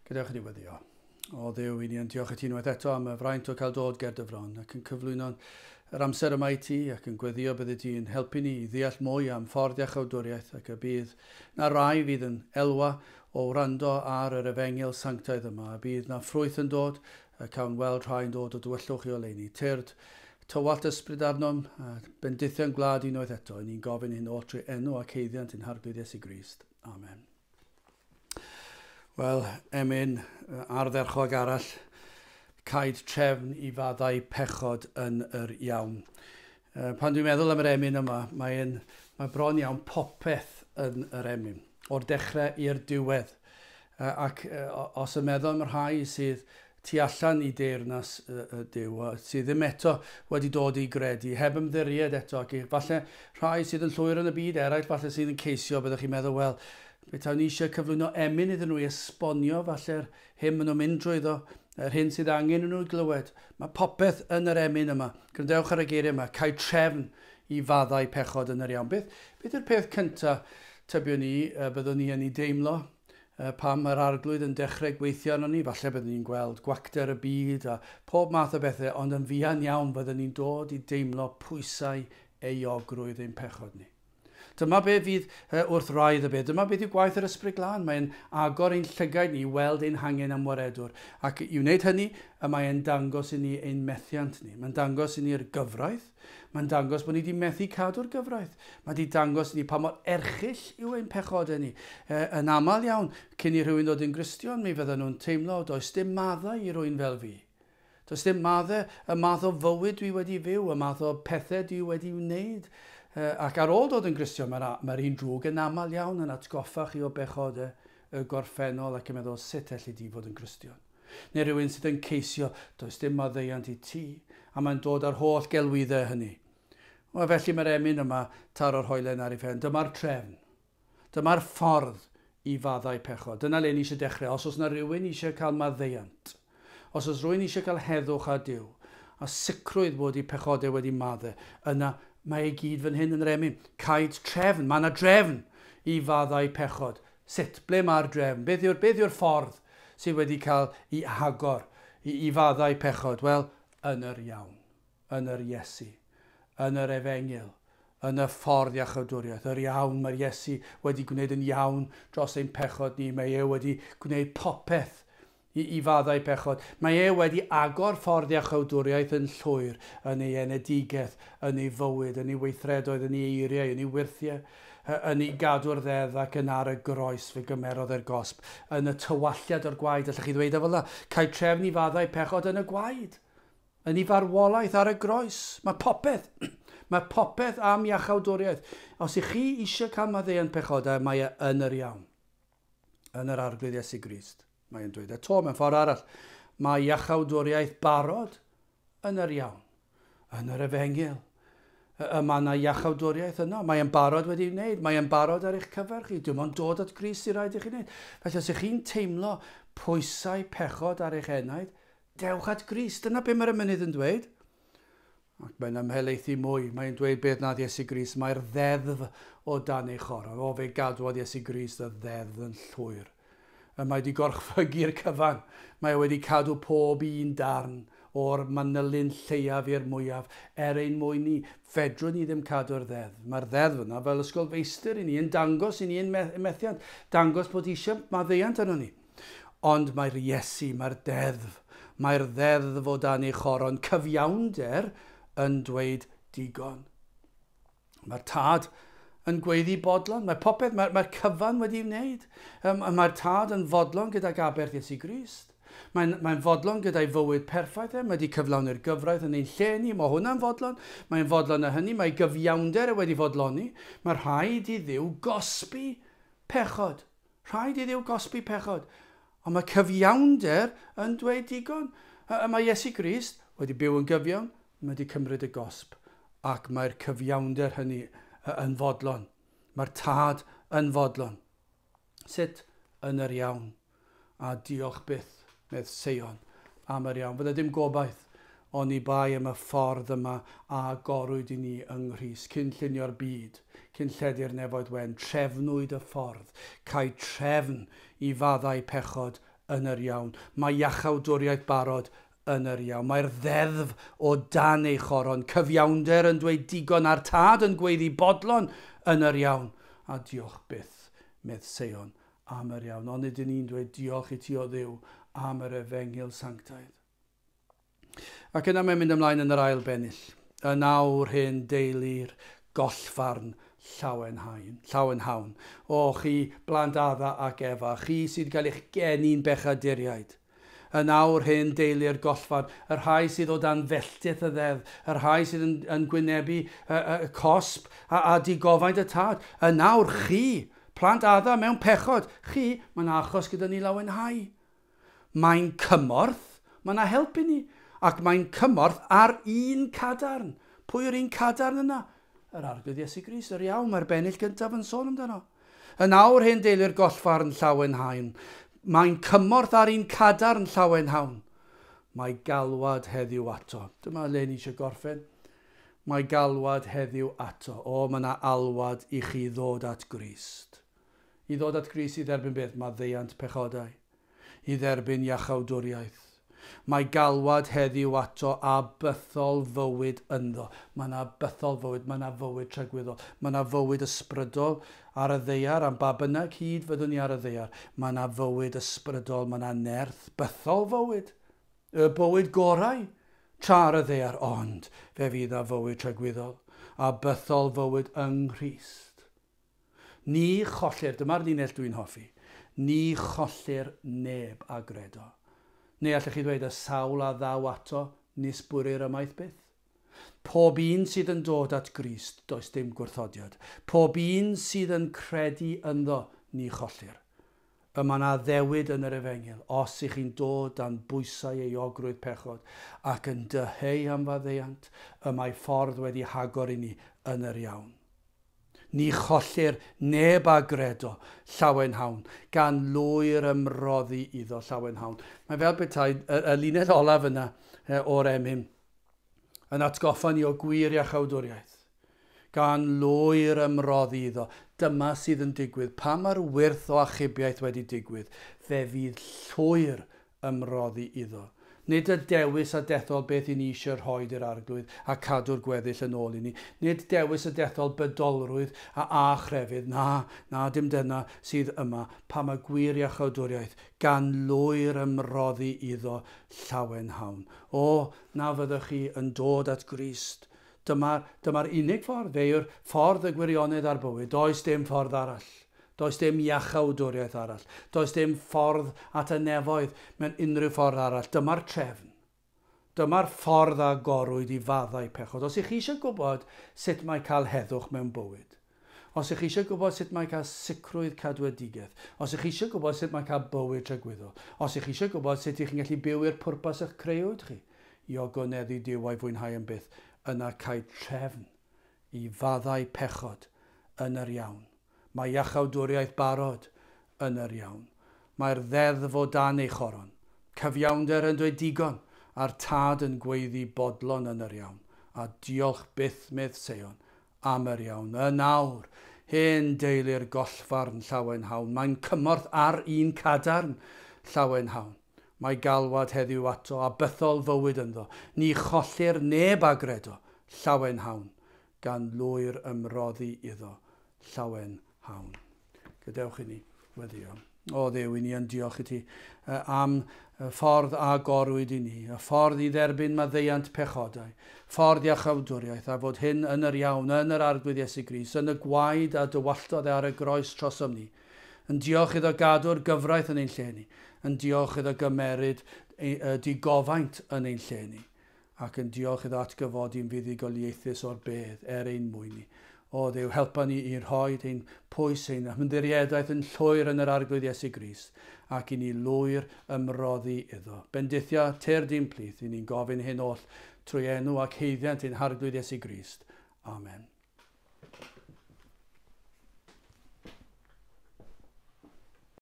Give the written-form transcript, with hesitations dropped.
Gadewch i ni weddio. O Dduw, i ni yn diolch i ti unwaith eto am y fraint o cael dod ger dy fron ac yn cyflwyno yr amser yma i ti ac yn gweddio byddi ti yn helpu ni i ddeall mwy am ffordd iachawdwriaeth ac y bydd na rai fydd yn elwa o wrando ar yr efengyl sanctaidd yma a bydd na ffrwyth yn dod a cawn weld rhai yn dod o dywyllwch i oleuni. Tyrd, tywallt ysbryd arnom a bendithion gwlad unwaith eto. I ni'n gofyn hyn oll trwy enw ac haeddiant ein Harglwydd Iesu Grist. Amen. Wel, emyn ardderchog arall, caed trefn i faddau pechod yn yr iawn. Pan dwi'n meddwl am yr emyn yma, mae'n mae bron iawn popeth yn yr emyn, o'r dechrau i'r diwedd. Ac os y meddwl am rhai sydd tu allan i deyrnas y Duw, sydd ddim eto wedi dod i gredu, heb ymddiried eto, ac falle rhai sydd yn llwyr yn y byd, eraill falle sydd yn ceisio, byddwch chi'n meddwl, wel, betawn ni eisiau cyflwyno emyn iddyn nhw i esbonio falle'r hyn maen nhw'n mynd drwyddo, yr hyn sydd angen nhw i glywed. Mae popeth yn yr emyn yma. Gwrandewch ar y geiriau yma, cael trefn i faddau pechod yn yr iawn. Beth, beth yw'r peth cyntaf tybiwn ni, byddwn ni yn ei deimlo pam mae'r Arglwydd yn dechrau gweithio arnon ni? Falle byddwn ni'n gweld gwacter y byd a pob math o bethau, ond yn fuan iawn byddwn ni'n dod i deimlo pwysau euogrwydd ein pechod ni. Dyma be fydd wrth wraidd y beth. Dyma beth yw gwaith yr Ysbryd Glân. Mae'n agor ein llygaid ni i weld ein hangen am waredwr. Ac i wneud hynny, y mae'n dangos i ni ein methiant ni. Mae'n dangos i ni'r gyfraith. Mae'n dangos bod ni wedi methu cadw'r gyfraith. Mae wedi dangos i ni pa mor erchyll yw ein pechodau ni. Yn aml iawn, cyn i rhywun ddod yn Gristion, mi fydden nhw'n teimlo does dim maddau i rywun fel fi. Does dim maddau y math o fywyd dwi wedi fyw, y math o pethau dwi wedi wneud. Ac ar ôl dod yn Gristion, mae'r mae un drwg yn aml iawn yn atgoffa chi o bechodau y gorffennol ac yn meddwl sut elli di fod yn Gristion. Neu rhywun sydd yn ceisio, does dim maddeuant i ti, a mae'n dod ar holl gelwyddau hynny. Wel, felly mae'r emyn yma taro'r hoelen ar ei phen. Dyma'r trefn. Dyma'r ffordd i faddau pechod. Dyna le ni eisiau dechrau. Os oes yna rhywun eisiau cael maddeuant, os oes rhywun eisiau cael heddwch â Duw, a sicrwydd bod eu pechodau wedi maddau, yna mae ei gyd fan hyn yn yr emyn. Caed trefn, mae yna drefn i faddau pechod. Sut? Ble mae'r drefn? Beth yw'r beth yw'r ffordd sydd wedi cael ei hagor i faddau pechod? Wel, yn yr iawn, yn yr Iesu, yn yr efengyl, yn y ffordd iachawdwriaeth. Yr iawn, mae'r Iesu wedi gwneud yn iawn dros ein pechod ni. Mae e wedi gwneud popeth i faddau pechod. Mae e wedi agor ffordd iachawdwriaeth yn llwyr yn ei enedigaeth, yn ei fywyd, yn ei weithredoedd, yn ei eiriau, yn ei wyrthiau, yn ei gadw'r ddeddf ac yn ar y groes fe gymerodd e'r gosb. Yn y tywalliad o'r gwaed, allwch chi ddweud o fel yna, cael trefn i faddau pechod yn y gwaed, yn ei farwolaeth ar y groes. Mae popeth, mae popeth am iachawdwriaeth. Os ych chi eisiau cael maddeuant pechodau, mae e yn yr iawn, yn yr Arglwydd Iesu Grist. Mae'n dweud eto mewn ffordd arall, mae iachawdwriaeth barod yn yr iawn, yn yr efengyl. Y mae yna iachawdwriaeth yno, mae'n barod wedi wneud, mae'n barod ar eich cyfer chi, dim ond dod at Grist i raid i chi wneud. Felly os ych chi'n teimlo pwysau pechod ar eich enaid, dewch at Grist. Dyna be mae'r emynydd yn dweud. Ac mae'n ymhelaethu mwy. Mae'n dweud beth nath Iesu Grist. Mae'r ddeddf o dan ei choron. O, fe gadwodd Iesu Grist y ddeddf yn llwyr. Y mae wedi gorchfygu'r cyfan. Mae wedi cadw pob un darn o'r manylyn lleiaf i'r mwyaf. Er ein mwyn ni, fedrwn ni ddim cadw'r ddeddf. Mae'r ddeddf yna fel ysgol feistr i ni, yn dangos i ni ein methiant, dangos bod eisiau maddeuant arnon ni. Ond mae'r Iesu, mae'r deddf, mae'r ddeddf o dan ei choron, cyfiawnder yn dweud digon. Mae'r tad yn gweiddi bodlon, mae popeth, mae'r mae cyfan wedi wneud. Mae'r tad yn fodlon gydag aberth Iesu Grist. Mae'n mae fodlon gyda'i fywyd perffaith e, mae wedi cyflawni'r gyfraith yn ein lle ni, mae hwnna'n fodlon, mae'n fodlon â hynny, mae gyfiawnder e wedi fodloni. Mae rhaid i Dduw gosbi pechod. Rhaid i Dduw gosbi pechod. Ond mae cyfiawnder yn dweud digon. Y mae Iesu Grist wedi byw yn gyfiawn, mae wedi cymryd y gosb, ac mae'r cyfiawnder hynny yn fodlon. Mae'r tad yn fodlon. Sut? Yn yr iawn. A diolch byth, medd Seion, am yr iawn. Fydde dim gobaith oni bai am y ffordd yma a agorwyd i ni yng Nghrist, cyn llunio'r byd, cyn lledu'r nefoedd wen, trefnwyd y ffordd, cael trefn i faddau pechod yn yr iawn. Mae iachawdwriaeth barod yn yr iawn. Mae'r ddeddf o dan ei choron. Cyfiawnder yn dweud digon a'r tad yn gweiddi bodlon yn yr iawn. A diolch byth, medd Seion, am yr iawn. Ond ydyn ni'n dweud diolch i ti o Dduw am yr efengyl sanctaidd. Ac yna mae'n mynd ymlaen yn yr ail bennill. Yn awr hen deulu'r gollfarn llawenhawn. O chi blant Adda ac Efa, chi sydd gael eich geni'n bechaduriaid. Yn awr hen deulu'r gollfarn, y rhai sydd o dan felltith y ddeddf, y rhai sydd yn gwynebu y cosb a digofaint y tad. Yn awr chi, plant Adda mewn pechod, chi, mae'n achos gyda ni lawenhau. Mae'n cymorth, mae yna help i ni, ac mae'n cymorth ar un cadarn. Pwy yw'r un cadarn yna? Yr Arglwydd Iesu Grist, yr iawn, mae'r bennill gyntaf yn sôn amdano. Yn awr hen deulu'r gollfarn llawenhaun. Mae'n cymorth ar un cadarn llawenhaun. Mae galwad heddiw ato. Dyma le ni eisiau gorffen. Mae galwad heddiw ato. O, mae yna alwad i chi ddod at Grist. I ddod at Grist i dderbyn beth? Maddeuant pechodau. I dderbyn iachawdwriaeth. Mae galwad heddiw ato a bythol fywyd ynddo. Mae yna bythol fywyd, mae yna fywyd tragwyddol. Mae yna fywyd ysbrydol ar y ddaear, am ba bynnag hyd fyddwn ni ar y ddaear. Mae yna fywyd ysbrydol, mae yna nerth, bythol fywyd. Y bywyd gorau tra ar y ddaear, ond fe fydd yna fywyd tragwyddol a bythol fywyd yng Nghrist. Ni chollir, dyma'r linell dwi'n hoffi, ni chollir neb a gredo. Neu allech chi ddweud y sawl a ddaw ato nis bwrir ymaith byth. Pob un sydd yn dod at Grist, does dim gwrthodiad. Pob un sydd yn credu ynddo, ni chollir. Y mae yna addewid yn yr efengyl, os ych chi'n dod dan bwysau euogrwydd pechod ac yn dyheu am faddeuant, y mae ffordd wedi hagor i ni yn yr iawn. Ni chollir neb a gredo llawenhawn, gan lwyr ymroddi iddo llawenhawn. Mae fel petai y linell olaf yna o'r emyn yn atgoffa ni o gwir iachawdwriaeth. Gan lwyr ymroddi iddo. Dyma sydd yn digwydd. Pan mae'r wyrth o achubiaeth wedi digwydd, fe fydd llwyr ymroddi iddo. Nid y dewis a dethol beth i ni eisiau rhoi i'r Arglwydd a cadw'r gweddill yn ôl i ni. Nid dewis a dethol bydolrwydd a chrefydd. Na, dim dyna sydd yma. Pa mae gwir iachawdwriaeth gan lwyr ymroddi iddo llawenhawn. O, na fyddwch chi yn dod at Grist. Dyma'r unig ffordd. Fe yw'r ffordd y gwirionedd a'r bywyd. Does dim ffordd arall. Does dim iachawdwriaeth arall. Does dim ffordd at y nefoedd mewn unrhyw ffordd arall. Dyma'r trefn. Dyma'r ffordd agorwyd i faddau pechod. Os ych chi eisiau gwybod sut mae cael heddwch mewn bywyd, os ych chi eisiau gwybod sut mae cael sicrwydd cadwedigaeth, os ych chi eisiau gwybod sut mae cael bywyd tragwyddol, os ych chi eisiau gwybod sut ych chi'n gallu byw i'r pwrpas eich creuwyd chi, i ogoneddu Duw a'i fwynhau am byth, yna cael trefn i faddau pechod yn yr iawn. Mae iachawdwriaeth barod yn yr iawn. Mae'r ddeddf o dan ei choron. Cyfiawnder yn dweud digon, a'r tad yn gweiddi bodlon yn yr iawn. A diolch byth medd Seion am yr iawn. Yn awr, hen deulu'r gollfarn llawenhawn. Mae'n cymorth ar un cadarn llawenhawn. Mae galwad heddiw ato a bythol fywyd ynddo. Ni chollir neb a gredo llawenhawn, gan lwyr ymroddi iddo llawenhawn. Gadewch i ni weddio. O Dduw, i ni yn diolch i ti am y ffordd agorwyd i ni, y ffordd i dderbyn maddeuant pechodau, ffordd iachawdwriaeth, a fod hyn yn yr iawn, yn yr Arglwydd Iesu Grist, yn y gwaed a dywalltodd ar y groes trosom ni. Yn diolch iddo gadw'r gyfraith yn ein lle ni, yn diolch iddo gymeryd digofaint yn ein lle ni, ac yn diolch iddo atgyfodi'n fuddugoliaethus o'r bedd er ein mwyn ni. O Dduw, helpa ni i rhoi ein pwys, ein ymddiriedaeth yn llwyr yn yr Arglwydd Iesu Grist, ac i ni lwyr ymroddi iddo. Bendithia tyrd i'n plith, i ni'n gofyn hyn oll trwy enw ac haeddiant ein Harglwydd Iesu Grist. Amen.